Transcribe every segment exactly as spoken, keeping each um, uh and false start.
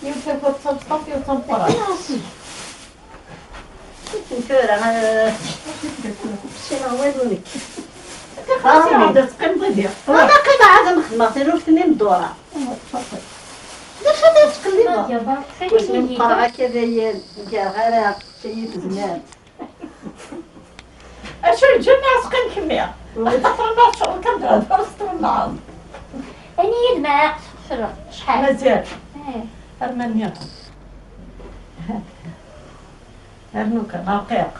Yiwet tafat d tabesṭaṭ, yiwet d tameqqrant. Tura, eh, ssineɣ walu nekk. Xas iɛawed ad teqqimeḍ i diɣ. Wala qimeɣ ad am-xedmeɣ taluft-nni n ddura. D acu ara tettqellibeḍ? Wasmi meqqreɣ akka dayen, ur ggareɣ ara, tayi tezmer. Acu yeǧǧan ad teqqim kemmi? Axaṭer ma tecɣel kan thedder s twennaɛḍ. Ani yid-m ɛiqet xefru, acḥal? Mazal. Eh. Arma nniḍen. Rnu kan, rqiq.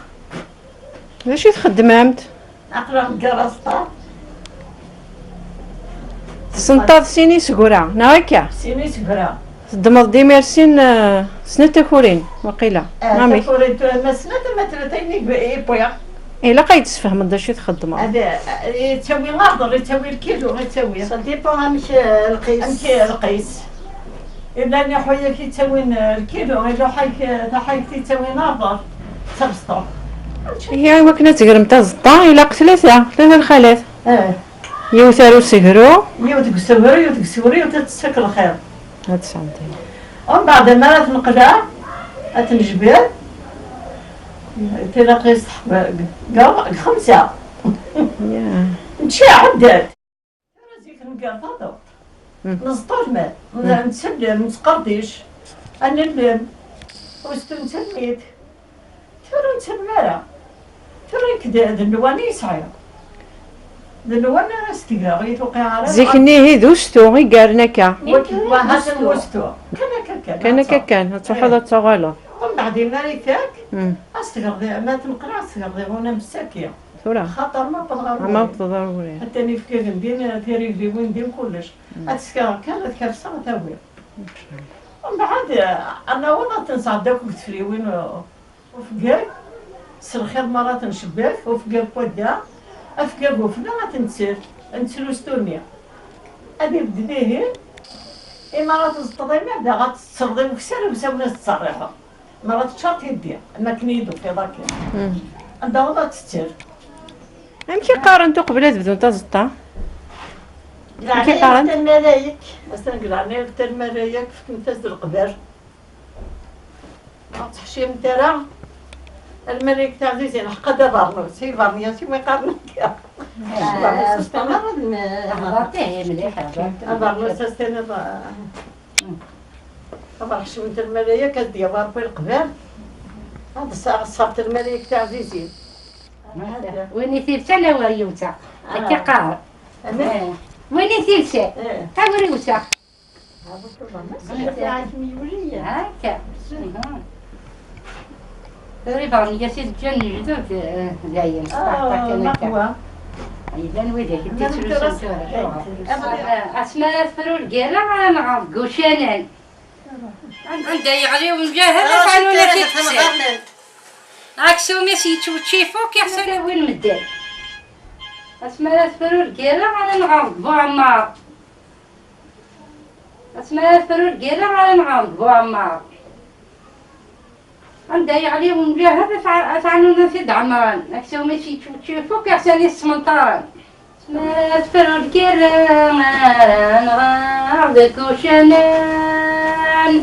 D acu i txeddmemt? Aql-aɣ deg aẓeṭṭa. Tsenṭaḍ sin iseggra, neɣ akka? Sin iseggra. Teddmeḍ-d imir sin, eh, snat takurin, waqila. Eh, amek? Takuri tura, ma snat, ma tlata, ayen i wwiɣ. Ilaq ad yi-d-tesfehmeḍ d acu i txeddmeḍ. Ad, eh, yettawi aḍer, yettawi lkilu, yettawi. Ça dépend amek, eh, lqis. Amek lqis. Illan iḥuyak yettawin, eh, lkilu, iluḥak, eh, taḥayt yettawin aḍer, d tabesṭuḥt. Ihi, i wakken ad tegremt aẓeṭṭa, ilaq tlata, tlata lxalat. Eh. Yiwet ar usegru. Yiwet deg usegru, yiwet deg usegru, yiwet ad tessek lxir. Ad tesɛeddi. Umbeɛd, mi ara tneqleɛ, ad tnejbed, tilaq-is teḥba-, deg, deg xemsa. Ya. Nečči ɛeddat. Tura zik nger taduṭ. Mm. Neẓḍu lmal. Mm. Nettellem, nettqerdic. Ad nellem. Ustu n telmit. Tura ur ntellem ara. Tura nekk d, d nnwan i yesɛiɣ. D nnwan ara s-tgeɣ, i tuqiɛ ara. Zik-nni ihi d ustu i yaren akka. Wakken, wa, ha-t-an ustu. Kan akka kan, kan akka kan, ad truḥeḍ ad tuɣaleḍ. Umbeɛd, mi ara ifak, mm, ad s-tgeḍ, ma tneqleɣ, ad s-tgeḍ iɣunam s-saki. Tura. Xaṭer ma wwḍeɣ ɣer, ma wwḍeɣ ɣer ubrid. Atan ifkagen din, tirigliwin din, kullec. Mm. Ad s-fkeɣ kan, ad kerseɣ, ad t-awiɣ. Umbeɛd, ad naweḍ ad t-nesɛedda akk deg tefriwin, uh, ufgag, s lxiḍ merra n ccebbak, ufgag n wadda, afgag ufella, ad t-netter, ad netter ustu-nni. Ad ibded ihi, imi ara teẓṭeḍ imir, daɣ ad tettreḍ i ukessar, i usawen ad tettserriḥeḍ. Mi ara teččar tiddi, am akken i yi-d-tufiḍ akken. Mm. Anda ad tetter. Amek i qqarent uqbel ad bdunt aẓeṭṭa? Amek i qqarent? Leɛnaya-k a Lmarayek, ass-a deg leɛnaya-k a Lmarayek, fkemt-as-d leqder. Ur teḥcimemt ara. A Lmarayek tiɛzizin, ḥqa d abernus, ibernyas i mi qqaren akka. Abernus, ass-a ad tiniḍ, Abar ḥecmen-t Lmarayek, ad d-yawi Rebbi leqder. Ad ṣ-, ṣṣart Lmarayek tiɛzizin. Win i t-ilsan awer yewseɛ. Akka qqaren. Eh. Win i t-ilsan, eh, awer yewseɛ. Akka. Tura ibeɣ nniya si lǧan n lejdud, eh, dayen, s ṭaṭa kan akka. Yellan widak i d-ittrusun tura. Asmi ara tefru lgirra, ara nɣer deg ucanan. Anda yeɣli umjahed, ad t-ɛnun at ideksan. Aksum-is yettweččif akk, iɣsan win medden. Asmi ara tefru lgirra, ara nɣer deg Buɛemmar. Asmi ara tefru lgirra, ara nɣer deg Buɛemmar. Anda yeɣli umjahed, ad t-ɛnun ad t-id-ɛemmren. Aksum-is yettweččif akk, iɣsan-is ttmenṭaren. Asmi ara tefru lgirra, ara nɣer deg ucanan.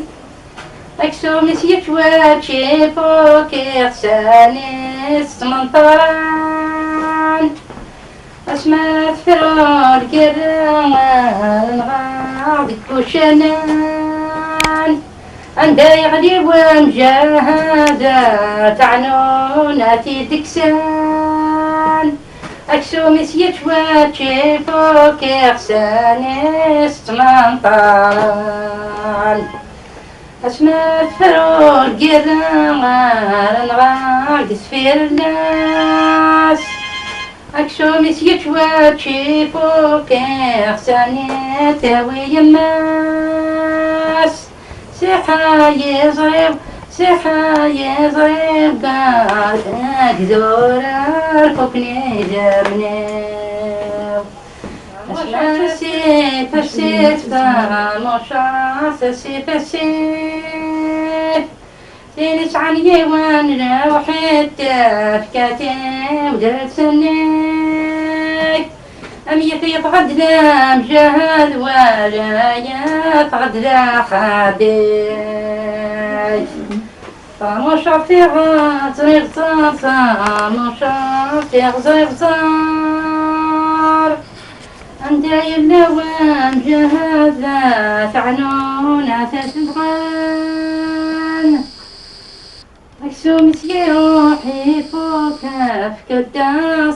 Aksum-is yettwaččif akk, iɣsan-is ttmenṭaren. Asmi ara tefru lgirra, ara nɣer deg ucanan. Anda yeɣli wemjahed, ad t-ɛnun ad t-id-kksen. Aksum-is yettwaččif akk, iɣsan-is ttmenṭaren. Asmi ara tefru lgirra, ara nɣer deg sfirellas. Aksum-is yettwaččif akk, iɣsan-is tawi yemma-s. Siḥa yiẓri-w, siḥa yiẓri-w, gar agdur ar fukken idammen-iw. Asif, asif, tamucert, asif, asif. Tin yesɛan yiwen lewḥid, tafkat-iw d lsennek. Am yat yeffeɣ-d d amjahed, wala yeffeɣ-d d axadig. Tamucaṭ iɣzer iɣzer, tamucaṭ iɣzer iɣzer. Anda yella wamjahed, la teɛnun, la tebɣan. Aksum-is iruḥ ifuk, efk-d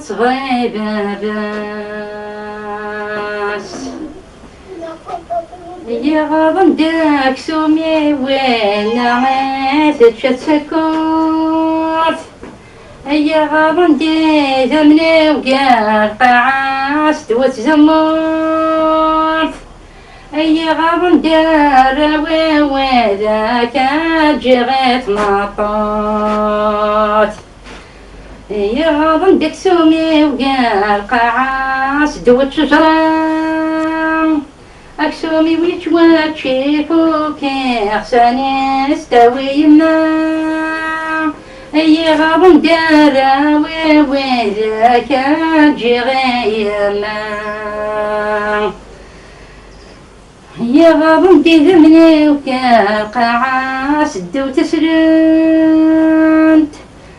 ṣṣber i baba-s. Yiɣaḍen d aksum i winna i tečča tsekkurt. Yiɣaḍen d idammen-iw gar lqaɛa s tewwet tzemmurt. Ay iɣaḍen d arraw-iw, widak ad ǧǧiɣ i tmaṭṭut. Ay iɣaḍen d aksum-iw gar lqaɛa s ddwa n ttejra. Aksum-iw yettwačči ifuk, iɣsan-is tawi yemma. Ay iɣaḍen d arraw-iw, widak ad ǧǧiɣ i yemma. Yiɣaḍen d idammen-iw gar lqaɛa s ddaw taslent.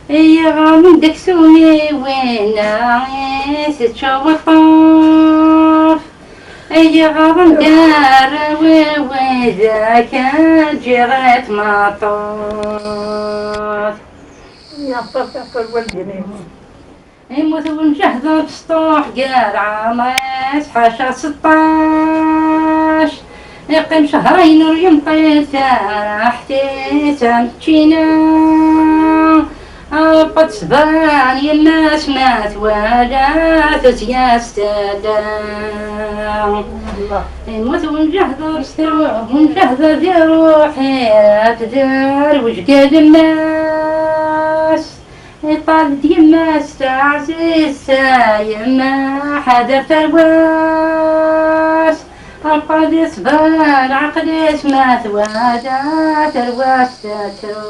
Yiɣaḍen d aksum-iw, winna i tečča waṭṭaf. Yiɣaḍen d arraw-iw, widak ad ǧǧiɣ i tmaṭṭut. Yeɛṭer, yeɛṭer waldi-nni. Yemmut umjahed abesṭuḥ gar ɛamṛis ḥaca seṭṭac. Yeqqim cehrayen ur yemṭil, taraḥt-is am tčina. Aweṭṭ ṣṣban yemma-s ma twala, tezga-s tala. Yemmut umjahed abesṭuḥ, umjahed di ṛṛuḥ, ad derwec gar yemma-s. Iṭal-d yemma-s taɛzizt, a yemma ḥader tarwa-s. Aql-i ṣber, ɛqel-is ma twala tarwa-s tettru.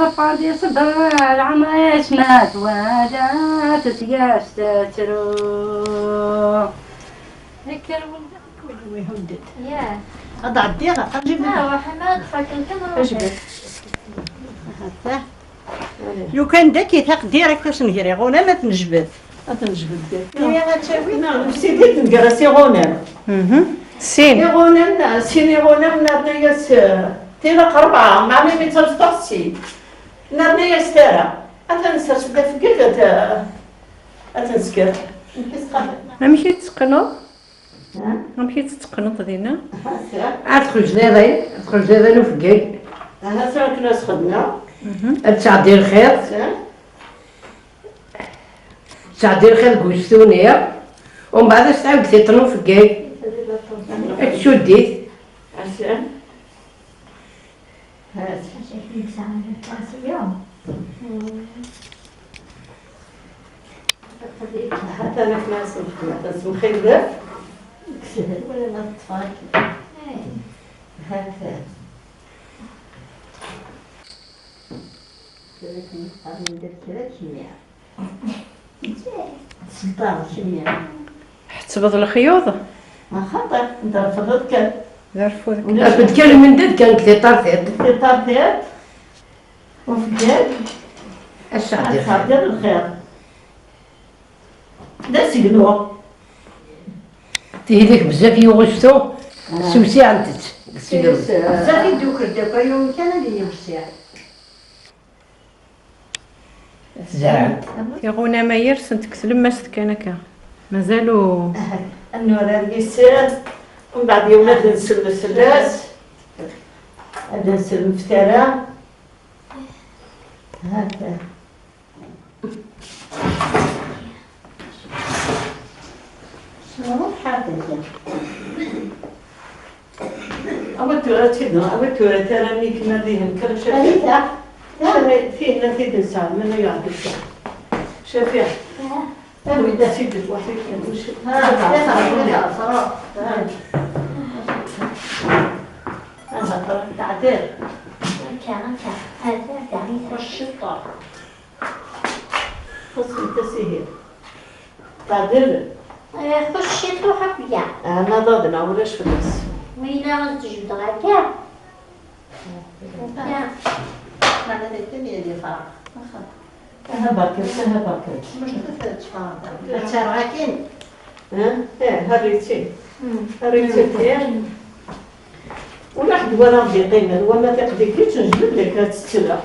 Aql-i ṣber, ɛemr-is ma twala tezga-s tettru. Ikker wul-, wul-, wul-, wul-, Ad ɛeddiɣ, ad jibet. Ruḥ, ma tfakkeḍ kan ruḥ. Jibet. Ahat. Lukan d akka, taq direct asen-gri ɣunam ad t-nejbed. Ad t-nejbed. Imi ad tawi. Neɣ sidi tnger-as iɣunam. Mhm. Sin. Iɣunam, sin iɣunam nerna-yas, eh, tilaq rebɛa, meɛna mi ttaẓeṭ sin. Nerna-yas tara. Ad ten-nsers-d afeggag, ad, ad ten-sker. Amek i tt-teqqneḍ? Ha? Amek i tt-teqqneḍ dinna? Ar txejdiḍin, ar txejdiḍin ufeggag. Aha, tura akken ad s-xedmeɣ. Mhm. Ad tɛeddi lxiḍ. Ha? Tɛeddi lxiḍ deg ustu-nni, umbeɛd ad s-tɛawed tiṭ n ufeggag. Ad tcudd-it. Asa. Ha-t. Hatan akken ad s-nexdem, ad s-nxidef. Sehel wala ma teṭṭef-ak. Hatan. Kra akken yeqqaren d kra kemya. Tṣeddaḍ kemya. Tḥettbeḍ lexyuḍ? Axaṭer, d rrefḍ kan. D arfud kan. Akked kan mendad kan deg tiṭartiṭ. Tiṭartiṭ. Ufeggag. Ass-a ɛeddi lxir. Ass-a ɛeddi lxir. D asegnu. Tihi deg bezzaf yuɣ ustu, ah, ssewsiɛent-tt. Bezzaf i d-tuker-d akk, ayen kan ad iyi-wessiɛ. Zɛant. Tiɣunam-a yersent deg tlemmast kan akka. Mazal u- Ahat. Ad nurar yis-sen, mbeɛd yiwen ad nsel fell-as, ad nsel mftara. Ahat. Awa tura tina, awa tura tara mi kma dihin kra cafi. Anita? Cafi, tina tid nesɛa, mana yeɛdil. Cafi. Awi-d asid d waḥid kan, mci. Ha, ha, ha, ha, ha. Aha, tura, teɛdil. Akka, akka. Hada, hada. Ciṭṭa. Xeṣṣent-as ihi. Fadil. Eh, xus ciṭuḥ akk ya. Ah, ma d adna ulac fell-as. Ma yella ad tjebdeɣ akka. Ya. Maɛna d akken yali ferq. Aha berkat, aha berkat. Mačči d tfeṛqa. Ad tt-rreɣ akin. Ha? Eh, ha rritin. Hmm. Ha rritin xir. Ula ḥedd wala ɣ-d-yeqqimen, wama tiqdikin ttnejbed lak ad tettleɣ.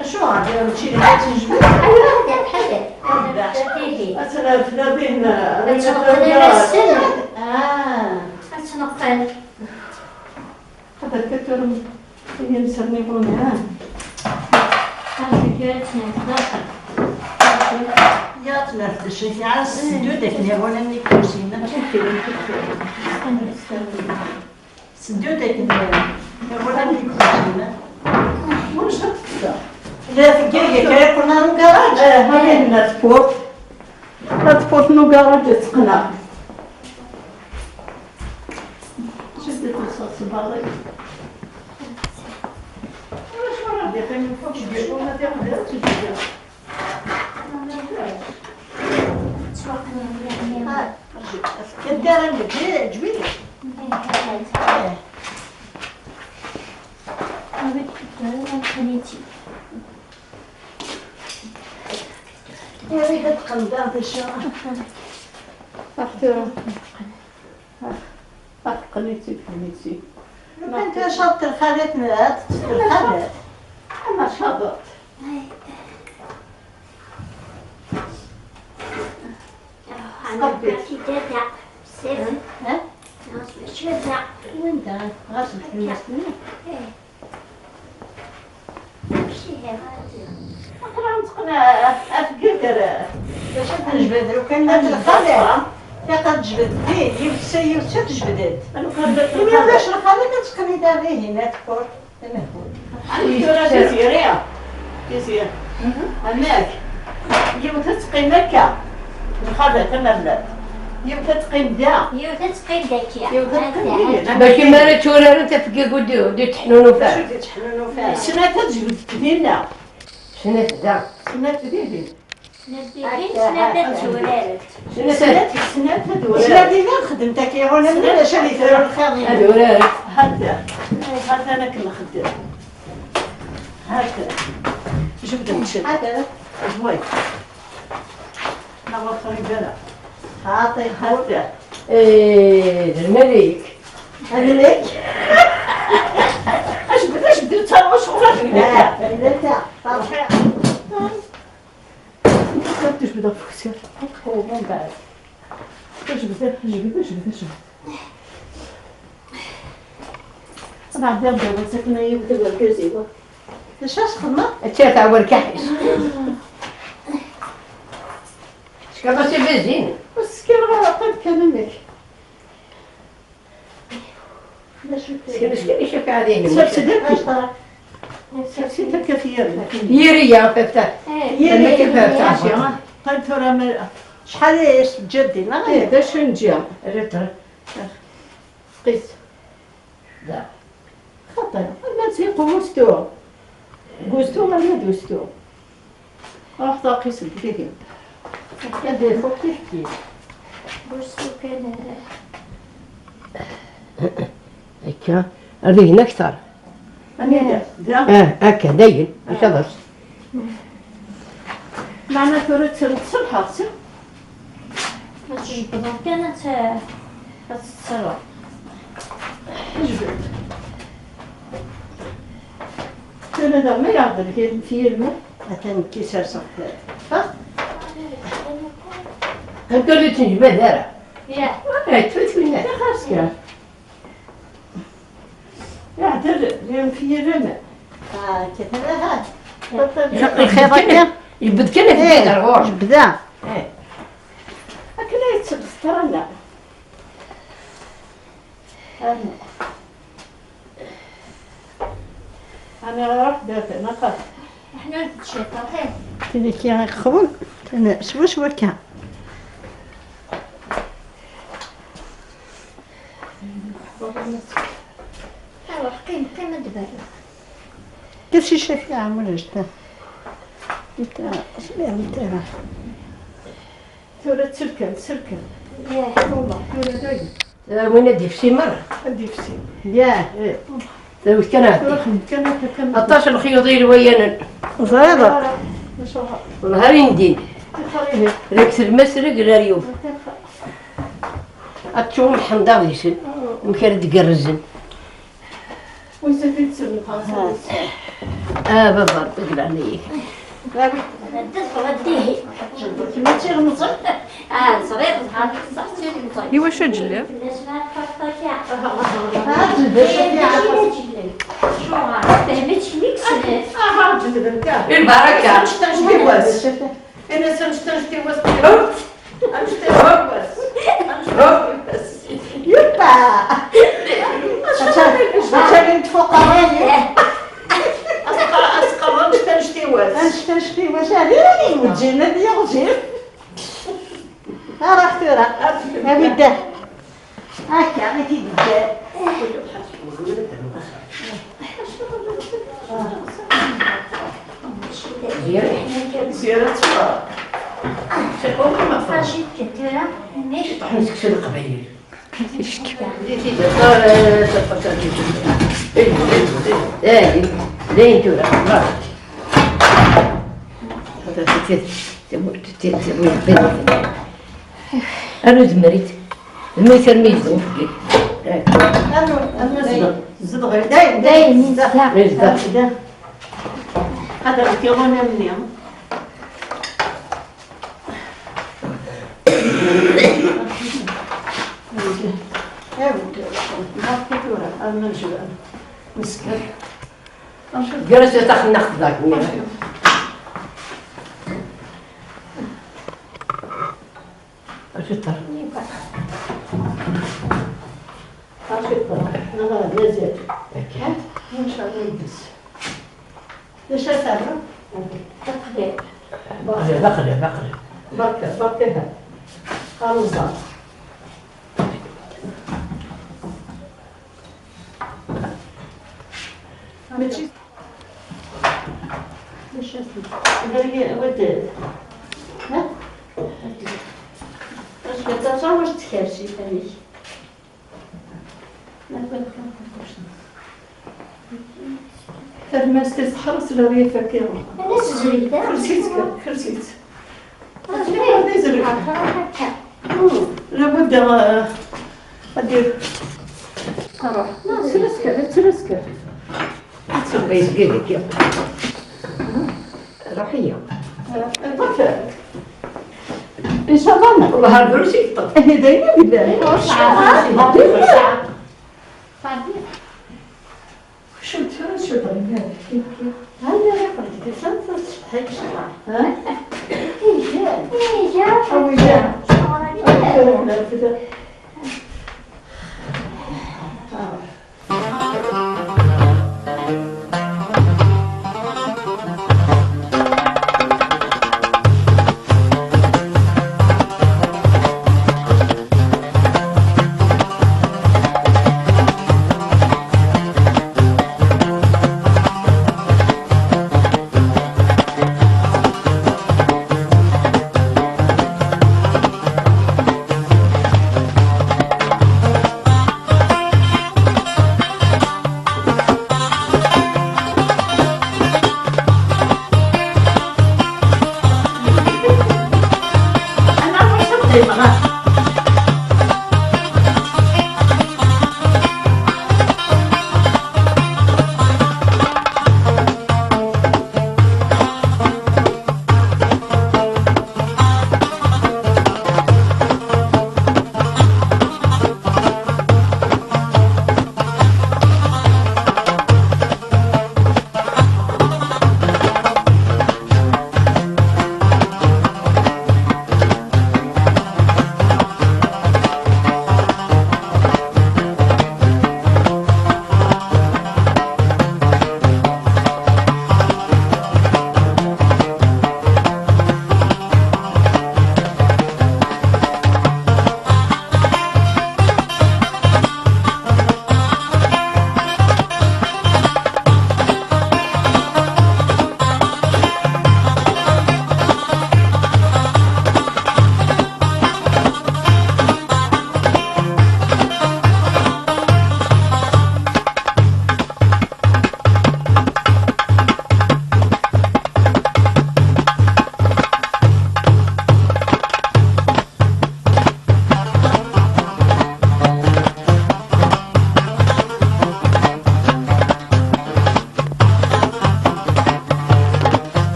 Acuɣer? Mačči d akken ttnejbed? Aywa, ḥader, ḥader. Ḥader, ḥader. Ad tnafna din, ad tneqqel ar assen. Ah. Ad tneqqel. Ḥader kan tura, ini-as rniɣ-wen, ha. Ar tgara ttnafna. Ya ttnafna, ttnafna, seddu d akken iɣunam n ikursiyen. Seddu-d akken iɣunam deg uxxam. Ulac ad tefta. La tgagi kra yeqqlen ɣer ugaṛaj. Eh, ma din la tfurt. La tfurt n ugaṛaj ad teqneɛ. Ulac wara d-iqqimen fuk deg yiwen ad iɣder ad tejjel. Anda ara nebdi, ǧwid? Ih. Ih, ad teqqen daɣ d acu. Ax tura. Ax, ax, qqen-itt-id, qqen-itt-id. Lukan tura caḍet lxalat, ad teṭṭef lxalat. Ama caḍet. Ɛni mačči da, da, bessif? Ha? Ɛni mačči da? Wanda? Ɣas d tmest-nni? Ih. Mačči da. Aql-aɣ netteqqen af, af Gagar. D acu ad nejbed lukan ad lxalat? Tiqad tejbed din, yiwet sa, yiwet sa tejbed-d. Imi ulac lxalat, ad teqqen-id ar dihin, ad tekkur. Amek tura Tiziri? Tiziri. Amek? Yiwet ad teqqim akka. Lxalat tamerlant. Yiwet ad teqqim da. Yiwet ad teqqim daki. Yiwet ad teqqim daki. Bac mi ara tturaren tafegga ur d-, ur d-teḥnunuf ara. Acu d-teḥnunuf ara? Snat ad jbdent dinna. Snat da. Snat dihin. Snat dihin, snat ad tturarent. Snat, snat ad urarent. Snat dihin xedment akka iɣunam, ulac ad yefru lxir. Ad urarent. Hata, hata akken nxeddem. Hata. Jebdemt ciṭ. Hata. Jway. Neɣ ur qrib ara. Hata. Eh, d lmalik. Lmalik. Ajbed, ajbed, ur ttaruɣ acɣel, ajbed. Ah, lmalik. Ad tejbed ɣef uksir. Ad tqewwem umbeɛd. Jbed, jbed, jbed, jbed. Ad ɛeddiɣ ddaw-as akken ad yiwet agergaz-iw. D acu ara txedmeḍ? Ad tt-tɛawed lkaḥ-is. Teckiḍ-as i Bazin? Ur s-skireɣ ara, qqim kan amek. Sers-d akka f yiri. Yiri-ya, f, f, f. Yiri-ya. Qqim tura ma, acḥal ay as-teǧǧa dinna? Eh, d acu n ǧǧa? Qis. Da. Xaṭi, ama d tiqu ustu. Deg ustu arma d ustu. Ruḥ taqis deg tigi. Ad ifuk tiḥkil. Busu kan ara. Akka, ar dihin akter. Anida? Da? Ah, akka, dayen, ah, xalas. Meɛna tura tt-, ttṣelḥeɣ-tt. Ma tjebdeḍ kan ad tt-, ad tt-tserreḍ. Jbed. Tura daɣ ma yeɛdel kra n tyirma. Atan nekki serseɣ-t. Ha? Anta ur yettnejbad ara? Ya. Eh, ttwatwina. Xas kan. Yeɛdel, yeɛdel. Ah, kifeɣ, ha. Lxiḍ akka. Yebded kan, eh, yebded kan ɣur-s. Jebdeɣ. Eh. Akken ay yettebṣeṭ ara nneɣ. Ani. Ani ɣer ruḥ dafan, axaṭ. Aḥna ur tettciṭ, ruḥi. Tili kya iqxwen, tili swaswa akka. Ruḥ, qim, qim ad d-berreɣ. Kif si Cafiɛa, ulac ta. Nta, sliɣ nta. Tura ttelkan, ttelkan. Yah. Wallah, tura dayen. Eh, win ad yefsi merra. Ad yefsi. Yah, eh. Tawet kan ad tura xedmet kan akka kan. Aṭas n lexyuḍ i lwayanen. Ẓriɣ. Tura, maca. Wellah ar indin. Ixer ihi. Reg telmas, reg leryum. Ad teččurem lḥemḍa di-sen. Amek ara d-gerrzen. Wissen fi tselleḍ. Ah, baba, Ṛebbi deg leɛnaya-k. Ddez ɣer dihi. Kemm mačči lemẓi? Ah, ẓriɣ, ẓriɣ, ẓriɣ, ẓriɣ. Iwacu ad tjelliḍ? Ah, ǧelleb. Mačči d aǧelleb. Acuɣer? Fehmet kemmik snet. Ah, ǧelleb, nta. Lbaraka. Anect-a, anect-a. Ini-as anect-a, anect-a. Anect-a. Anect-a. Yuppa! Aččan, aččan n tfuqaṛayin. Asqar, asqar, anect-a, anect-a. Anect-a, anect-a, ad yeɣjil, ad yeɣjil. Arax tura. Awi-d. Akka i t-id-ǧǧan. Ziyara tura. Ciṭuḥ n seksu n Leqbayel. Dayen tura. Anu zmerit. Zmerit armi yezdeɣ. Anu, anu zdeɣ. Zdeɣ. Dayen, dayen, zdeɣ. Zdeɣ. Ḥadret iɣunam-nni. Gar-as taxennaxt dagi. Acu teṭṭer? Acu teṭṭer? Neɣ mazal? Akka. Maca yuddes. D acu ara ternu? D aqliɛ. D aqliɛ, d aqliɛ. Berka, berka, ha. Xalṣa. Mačči. Mačči. Berka, wad. Ha? Acu tettaẓaw, acu tkersi, amek? Tadmast iseḥḥer s leryaf-agi. Ala tezri da. Kersit kan, kersit. Tezri. Tezri. Labudda, eh, ad d-, ad d-truḥ. Ttrusker, ttrusker. Ttrusker. Ruḥ-iyi. Eh, eh, إن شاء الله. والله هذا شيء يطلع. إيه، دايما يبان. شو ترى شو طلع؟ هذا يقرأ كتاب، صار صار صحيح شرع. ها؟ إيه، جاء. إيه، جاء. أو جاء. شو عمل؟ أو جاء. آه.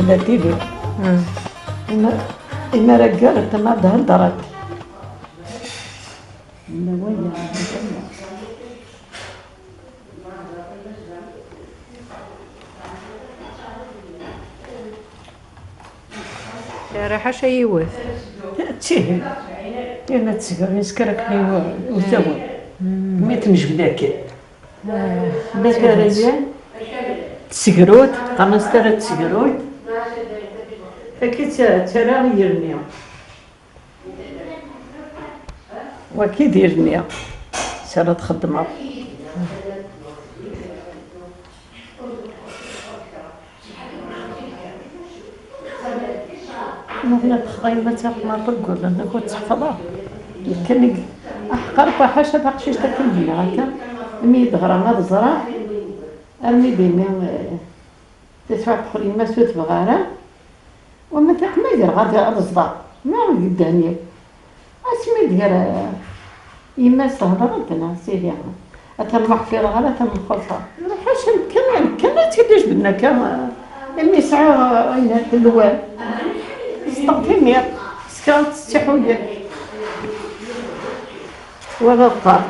La tili. Hmm. Ima, ima raggaret, ma d-heddret. Nna waya. Ara ḥaca yiwet. Ttihi. Yerna tesger, yesker akken i u-, usawen. Hmm. Mi tnejbed akken. Ah, mi ara yan, tsegrut, qqaren-as tara tsegrut. Taki d ta-, tara i yirni. Waki d irni. S ara txeddmeḍ. Meɛna texḍa yemma-s ɣef Maṭuggul, nekk ur tt-ḥeffḍeɣ. Nekkini, aḥeqq Rebbi, ḥaca taqcict akken d-nniɣ akka, imi i d-teɣra ad ẓreɣ, armi d imi, eh, taswiɛt teqqel yemma-s ur tebɣa ara, wama tiqma greɣ ad, ad ẓdeɣ, ma deg ddehn-iw. Asmi d-ger, eh, yemma-s tehder-d, neɣ sidi, atan ma ḥfiḍeɣ ara, atan mxulṭa. Ḥaca, nekkan, nekkan ad tt-id-jbden akka, eh, imi sɛiɣ, eh, ayen, lwal. Sṭeɣ timiḍ, skraɣ-tt s tiḥuyin. Wala qqar.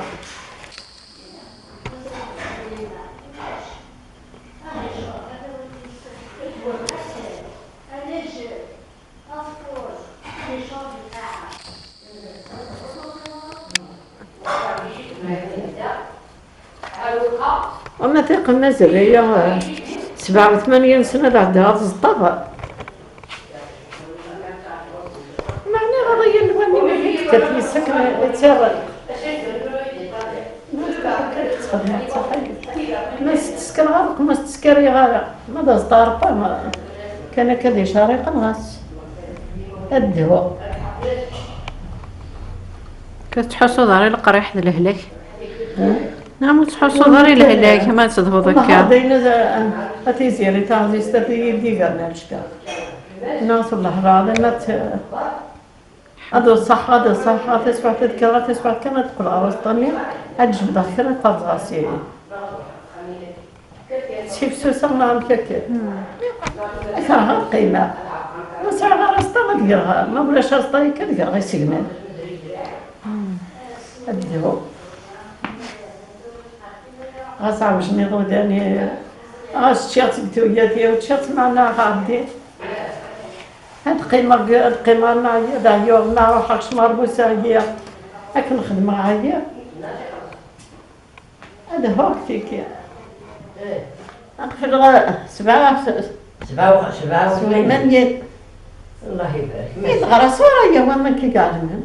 Ama tiqemma zerriya, eh, sebɛa u tmanyin sna ad ɛeddiɣ ad ẓeṭṭeɣ. Meɛna ɣer yal wa mi tekkat yes-k, ad tt-irreq. Ma s-tesker ɣer-k, ma s-teskariɣ ara. Ma d aẓeṭṭa Rebbi, ma kan akka d icerriqen ɣas. Ad dhuɣ. Ka tettḥussuḍ ara i leqriḥ d lehlak. Ha? Neɣ ma tettḥussuḍ ara i lehlak, ma ad tedhuḍ akka. Dayen, a, a Tiziri taɛzizt, a tigi d-igan annect-a. Neɣ s lehraḍ, ma t-, ad ḍseɣ, ad ḍseɣ, ɣer taswiɛt ad kkreɣ, ɣer taswiɛt kan ad qqleɣ ɣer uẓeṭṭa-nni, ad jebdeɣ kra ad terẓeɣ s ihi. Sifsuseɣ neɣ amek akka? Ad kerheɣ ad qqimeɣ. Ma sɛiɣ ara aẓeṭṭa ad greɣ, ma ulac aẓeṭṭa akka ad greɣ isegman. Ad dduɣ. Ɣas ɛewjen iḍudan-i, ɣas ččiɣ-tt deg tuyat-iw, ččiɣ-tt meɛna ɣer din. Ad qqimeɣ, ad qqimeɣ, ma ad ɛyuɣ, ma ruḥeɣ kecmeɣ ɣer Busaɛid, akken xedmeɣ ɛyiɣ. Ad huɣ tiki. Aqfel ɣer sebɛa, sebɛa u-, sebɛa u tmanyin. Tmanyin. Allah ibarak. I teɣra ṣṣura ya waman ki iɛelmen.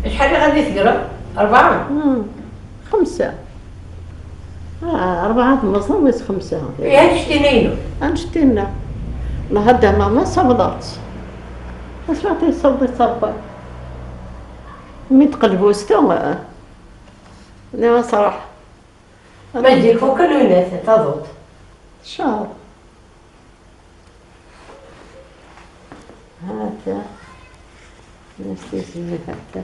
Acḥal i ɣadi tegreḍ? Rebɛa? Hmm. Xemsa. Ah, rebɛa d meẓẓa wis xemsa. Ih, annect-ina inu. Annect-ina. Lhadda mama sawḍeɣ-tt. Asma taysaweḍ-itt Rebbi. Mi teqleb ustu, ah. Nniɣ-as ruḥ. Ma d-ifuk kan uyat, taḍuṭ. Tecɛer. Hata. Neftis-nni hata.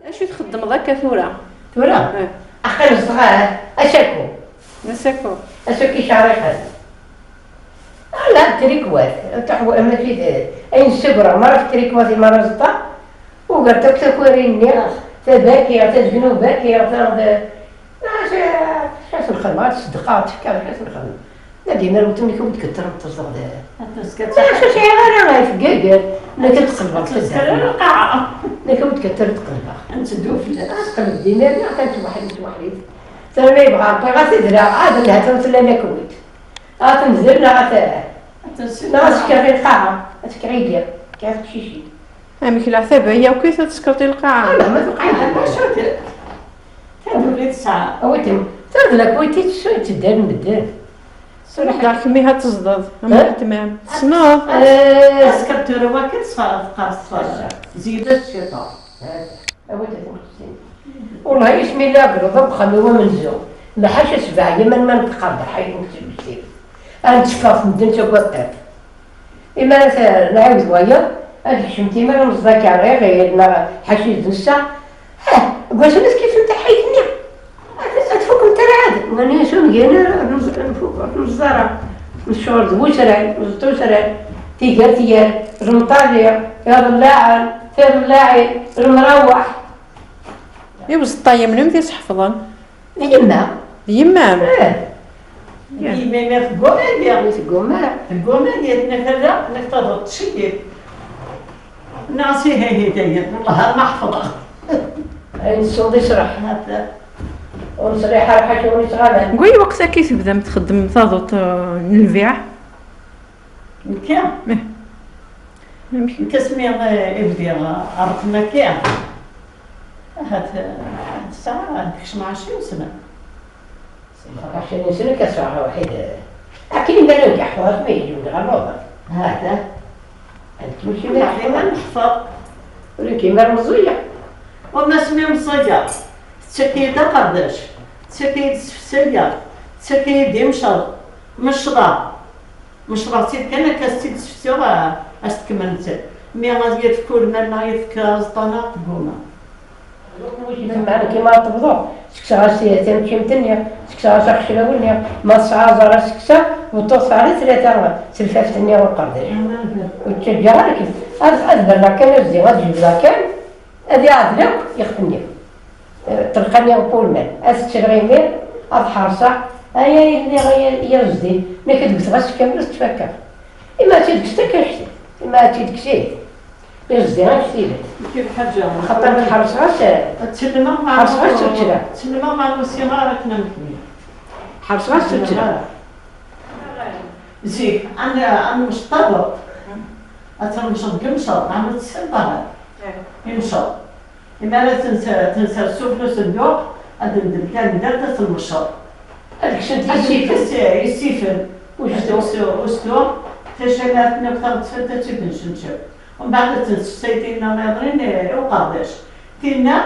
Acu i txeddmeḍ akka tura? Tura? Eh. Axxam zedɣeɣ, asako. Asako? Asako icerriqen. Ala, d trikwat. Taḥwa-, mačči d ayen ssugreɣ, mara d trikwat i mara ẓeṭṭa, ugar-t akk takwarin-nni, tabakiɣ, tazegnubakiɣ, taɣ-, d-, acu, acu n lxedma, ad tṣeddqeɣ, ad tefkeɣ, acu n lxedma. Ad d-iniɣ wetma-k ur d-kettreḍ teẓẓeɣ d. Acu ur sɛiɣ ara, ay teggager. Nekk ad tqelbeɣ taddart. Nekk ur d-kettreḍ qelbeɣ. Ad teqleb dinna, atan tweḥḥid, tweḥḥid. Tura ma yebɣa Rebbi, ɣas idra, ad lhat tella lakwit. Ad temzel neɣ ad t-, neɣ ad s-fkeɣ i lqaɛa, ad fkeɣ i yiḍ, fkeɣ i teqcicin. Amek leɛtab-agi akk i tettkeḍ i lqaɛa? Ala, ma tuqeɛ-d. Acu d-, taduli tesɛa. Awi-tt-, ta d lakwit i tetteddan medden. Serḥeɣ kemmi ad tezdeḍ am weltma-m. Tessneḍ? Azekka tura wakken teqqar teqqar ziyed ciṭuḥ. Wellah ismi la gluḍ am uxxam-iw amenzu. Maḥaca sebɛa yaman ma neṭqeɣ d aḥay n tebzit. Ad netteffeɣ medden s agataf. Imi ara t-, nɛiwed wayeḍ, ad yekcem timar ad neẓḍa kaṛiɣ, neɣ ḥaci d nessa. Ah, deg wass-nni ad kifent taḥayt-nni. Ad, ad fuken tarɛad. Mani s umgan ar nẓ-, nfuker, neẓḍara. Neccuṛ d wusran, neẓḍa usran. Tigar tigar, lemṭali, iḍellaɛen, tiḍellaɛin, lemraweḥ. I uẓeṭṭa yemnum t-isḥefḍen? D yemma. D yemma-m? Eh. Yemma-m tegguma-yi. Tegguma. Tegguma-yi, tenna-k ala, tenna-k taḍuṭ tceyyeb. Nniɣ-as ihi, ihi, dayen, wellah ma ḥefḍeɣ. Ayen tesweḍ isreḥ. Ur nesriḥ ara ḥaca ur nettɣaman. Deg wayen lweqt akka i tebdam txeddmem taḍuṭ, eh, n lbiɛ? Nekki? Ih. Amek? Nekk asmi, eh, i bdiɣ, eh, rrqem-agi, ahat, eh, ahat tesɛa, ad tekcem ɛecrin sna. Ɛecrin sna ka sɛa waḥid, eh, akken i nella ngeḥ, xas ma yejbed ɣer Roma. Hada. Ad tmekki ma neḥfeḍ. Neḥfeḍ. Ur nekki ma meẓẓiya. Wama asmi meẓẓiya, tettak-iyi-d aqerdac, tettak-iyi-d sefsaya, tettak-iyi-d imceḍ, mecḍa. Mecḍeɣ-tt-id kan akka, as-tt-id-sefsiɣ, a, as-tkemmel nettat. Mi ad yefk ulman neɣ yefk aẓeṭṭa-nneɣ, tegguma. Meɛna kima ad tebḍu, ssekseɣ-as tamčimt-nni, ssekseɣ-as axeclaw-nni, ma tesɛa aẓar ad sekseɣ, beṭṭuɣ teɛri tlata telfaft-nni uqerdac. Ur ttaǧǧaɣ ara kif. Ad, ad berreɣ kan, ad zdiɣ, ad jebdeɣ kan. Ad iɛdel akk ixef-nni. Eh, telqa-nni n wulman. Ad ttreɣ imir, ad ḥerṣeɣ. Ay, ay, lliɣ, ay, ay, ay, zdi. Nekk ad wteɣ ass kamel, ad tt-fakkeɣ. Ima ad tt-id-kkes takkact. Ima ad tt-id-kkes, eh. Izdi, ad tt-id. Kif ḥaǧa. Axaṭer ḥerṣeɣ-as, eh, ad tt-sellmeɣ ma ḥerṣeɣ-as ur ttreɣ. Sellmeɣ ma ur siɣ ara akken am kemmi. Ḥerṣeɣ-as ur ttreɣ. Zik, ad n-, ad nmecṭabeḍ. Ad tnmecḍ deg imceḍ, ɛni tessineḍ ara? Imceḍ. Imi ara tens-, tensers sufella usenduq, ad d-ndel tamdalt, ad tnmecceḍ. Ad kksent yisifen. Ad kksent yisifen. Ustu. Ad tekkes ustu, tacamart-nni akk taɣettfant ad tt-id-ncencef. Umbeɛd ad tensefsay tinna nniḍen i, i uqerdac. Tinna,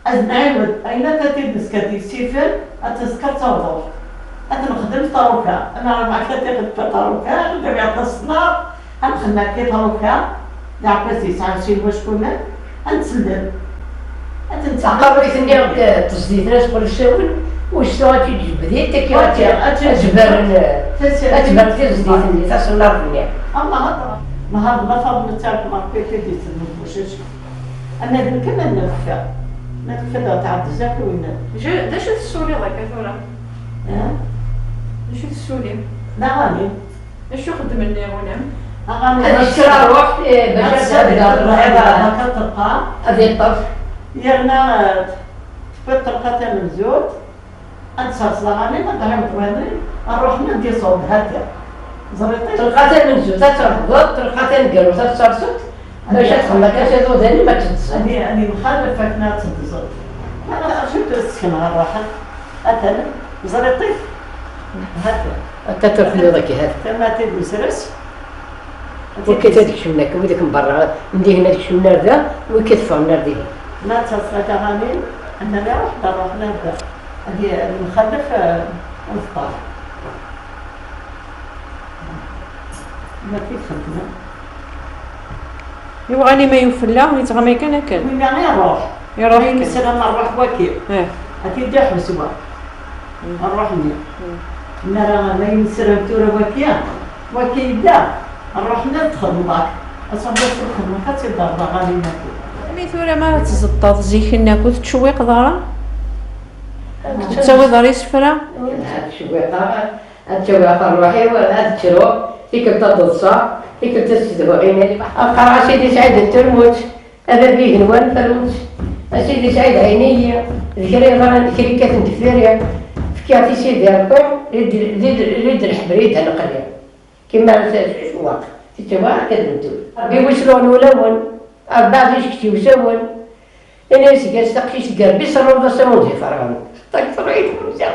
ad nɛiwed, ayen akka tid neska d yisifen, ad tensker d tawḍuft. Ad nexdem taruka, ad nɛreḍ akka tiqit taruka, ad nɛiwed aṣennar, ad nxedem akka taruka, d aɛekkaz yesɛan sin wackunen, ad ntsellem. Ad ntsellem. Aqerruy-nni d tezdit n asqel usawen, ustu ad tt-id-jebdit, akka ad tt-, ad tt-, ad tt-, ad tt-, ad tt-, ad tt-, ad tbern tizdit-nni, taṣellart-nni. Allah, Allah, Allah, Faḍma d tarkma, akka tid yettedmen bucac. Ama d nekk, ama d nekk. Ma tekfiḍ ad tɛeddeḍ akk winna. Ju-, d acu tessuliḍ akka tura? Eh? D acu tessulim? D aɣanim. D acu xeddmen iɣunam? Aɣanim. Ad yesser ṛṛuḥ, eh, bac ad, ad tebder, ad, ad, ad terqa. Ad yeṭṭef. Yerna, eh, tewwiḍ terqa tamenzut. Ad tserseḍ aɣanim, ad d-ɛiwed wayeḍ, ṛṛuḥ-nni ad d-iṣubb, hati. Ẓriṭ-it? Telqat tamenzut ad terfdeḍ, telqat taneggarut ad terseḍ, bac ad txedmeḍ akka s iḍudan-im ad teddzeḍ. Ad i-, ad imxalef akken ad teddzeḍ. Ma d acu d-ssekneɣ ṛṛuḥ-a? Atan, ẓriṭ-it? Hati. Ad t-terfdeḍ akka, hati. Tama tid usres. Wikkat ad kecmen akka, widak n berra, n dihin ad kecmen ar da, wikkat ffɣen ar dihin. Ma d taṣfat aɣanim, anda mi ruḥ, d ṛṛuḥ n ar da. Ad y-, ad yemxalef, eh, uẓeṭṭa. Ma kif xedmen? Iwa ɣanim ay ufella, yettɣamay kan akken. Winna iṛuḥ. Iṛuḥ kan. Ayen yesram ṛṛuḥ waki. Eh. Ad t-id-iḥbes wa. Mm. Ṛṛuḥ-nni. Mm. Mi ara, ma yemsirem tura waki, waki yedda, ṛṛuḥ-nni ad txedmeḍ ak. Aṣaḥ ad txedmeḍ, ad tt-id-terḍa ɣer iman-ik. Imi tura ma ara tzeṭṭeḍ zik-nni akk, ur tettcewwiqeḍ ara? Ur tettawiḍ ara isefra? Ur ttcewwiqeɣ ara. Ad ttawiɣ ɣef ṛṛuḥ-iw, ad ttruɣ, tikkelt ad ḍḍseɣ, tikkelt ad ssedhuɣ iman-iw. Ad qqareɣ a Sidi Sɛid n termut. A bab igenwan, talunt, a Sidi Sɛid, ɛin-iyi, d kra yeḍran, d kra yekkaten deffir-i, fkiɣ-t i Sidi Ṛebbi, lid, lid, lid lḥebri d aneqli. Kima ara s-, s-, s-, waq, tettawa akka d bentul. Ṛebbi wis luɣen ulawen, Ṛebbi ɛziz kečč iwsawen, ini-as taqcict deg Ṛebbi, s ṛṛuḍ asawen d iferɣen. Takteṛ i tmuzza.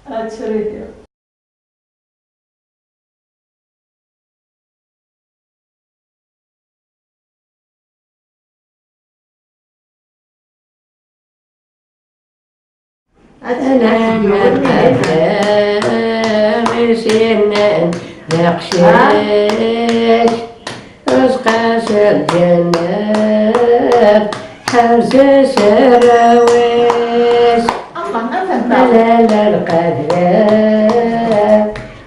Ad tt-ridi. Ad tt-naf. Alamma d aɣmis yennan d aqcic, Uẓeqqas lǧennet, ḥerz-as arraw-is. Lalla lqadra,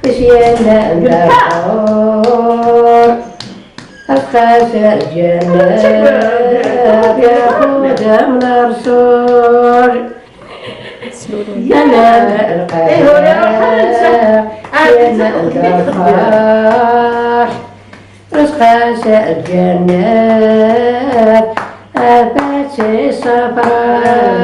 is yennan d aḥur, Uẓeqqas lǧennet, yaxud am lersul. Lalla lqadra, is yennan d lferḥ, Uẓeqqas lǧennet, abat si ṣṣafra.